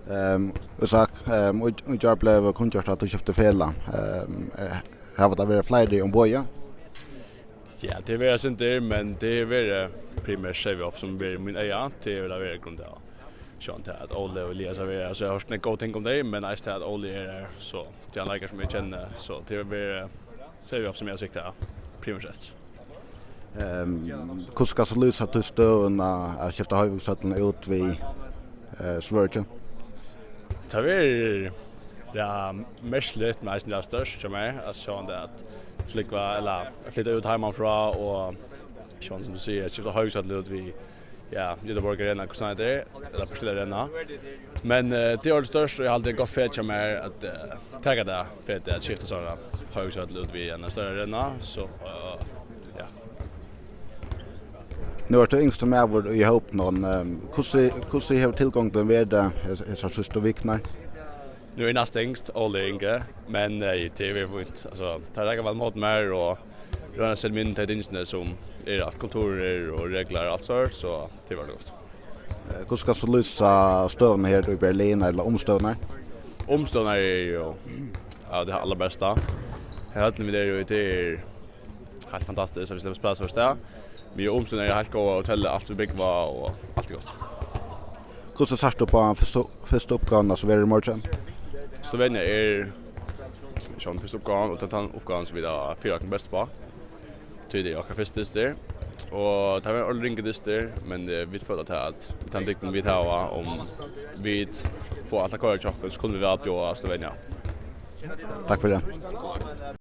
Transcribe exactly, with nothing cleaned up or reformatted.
Ehm, Ísak, ehm, í, í gjár bleiv kunngjørt, at tú skiftir felag. Ehm, eh, hava tað verið fleiri um boðið? Ja, tað hevur verið eitt sindur, men tað hevur verið primært Sevjov, sum verið mín eyga. Tað hevur tað verið grundað av sjón til, at Óli og Elias hava verið, altso, eg havi hoyrt nógv góð ting um tey, men eisini til, at Óli er her, so tað er ein leikari, sum eg kenni, so tað hevur verið Sevjov, sum eg havi siktað primært eftir. Ehm, hvussu skalt tú lýsa tú støðuna at skifta Hoyvíkshøllina út við, eh, Svøríki? Tað verður, ja, merkiligt, men eisini tað stórt hjá mær, at sjá um tað at flúgva, ella at flyta út heimanífrá og sjá, sum tú sigur, at skifta Hoyvíkshøllina út við, ja, Göteborg Arena, hvussu hon eitur, ella Partille Arena. Men, eh, tað er stórt, og eg haldi, tað er gott fyri hjá mær at, eh, taka tað fyri at skifta soleiðis Hoyvíkshøll út við eina størri arena, so, eh, ja. Nú ert tú yngsti maður í hópinum. Ehm, hvussu, hvussu hevur tilgongdin verið, hes-, hesar síðstu vikurnar? Nú eri eg næst yngst, Óli er yngri, men, eh, tað er fínt. Altso, teir taka væl móti mær og royna at seta meg inn í tey tingini, sum eru alt kulturir og reglar og alt sovorðið, so tað er væl gott. Eh, hvussu skalt tú lýsa støðuna her í Berlin, ella umstøðurnar? Umstøðurnar eru jú av tí allarbesta. Høllin, vit eru í, tað er heilt fantastiskt, at vit sleppa at spæla so av stað. Vit, umstøðurnar eru heilt góðar, hotellið, alt, vit búgva, og alt er gott. Hvussu sært tú upp á fyrstu, fyrstu uppgávuna, sum verður í morgin? Slovenia er sjálvandi fyrsta uppgávan, og tað er tann uppgávan, sum vit hava fyri okkum best upp á. Tí tað er okkara fyrsti dystur, og tað var ein ordiliga ringur dystur, men, eh, vit føla til, at við tann dygdin, vit hava, um vit fáa alt at koyra hjá okkum, so kunnu vit væl bjóða Slovenia. Takk fyri tað.